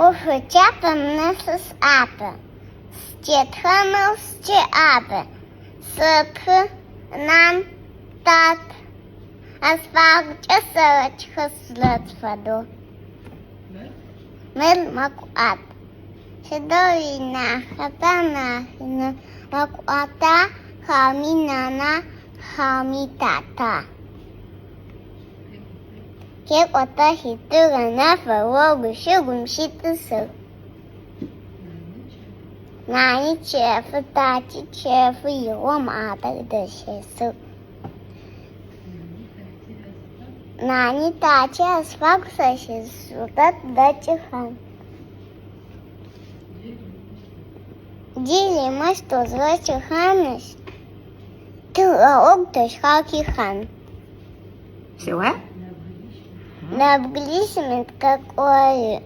Ошъочапэм нэсы сӏапэ, Сытетхэнэу сыкӏэӏабэ. Сэтхы, нан, тат, Азфагукӏэ сэрэтхэ сурэт фэдэу. Мыр мэкӏуат. Сыдэу ина, хэта нахь иныр, мэкӏуата, хьауми нана, хьауми тата? Хекӏотэхи тыгъэ нэфыр огу шыгум щытӏысыгъ. Нани чэфы, тати чэфы, игъом адэр дэшэсыгъ. Нани тати азыфагу сэ щысшӏырэп, дэкӏыхэн. Джыри мыщ тызгъэчыхьанышъ, тыгъэ гъогу тышъхьахихьан. Всё? Нэбгырищым тыкъэкӏожьы,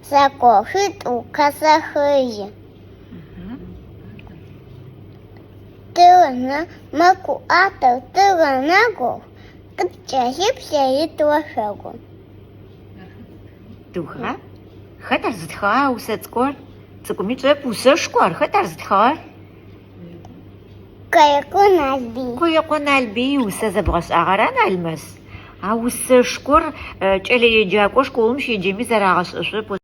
зэкъошитӏу къэсэхыжьы. Тыгъэ мэкӏуатэ, тыгъэ нэгур къыткӏэлъыплъэ ит ошъогум. Тыуха? Хэт ар зытхыгъа усэ цӏыкӏур? Цӏыкӏуми тшӏэп усэшхо ар. Хэт ар зытхыгъэр? Къуекъо Налбый. Къуекъо Налбый иусэ зэбгъэшӏагъэра, Налмэс? А усэшхор кӏэлэеджакӏо школым щеджэми зэрагъэшӏэшъурэп.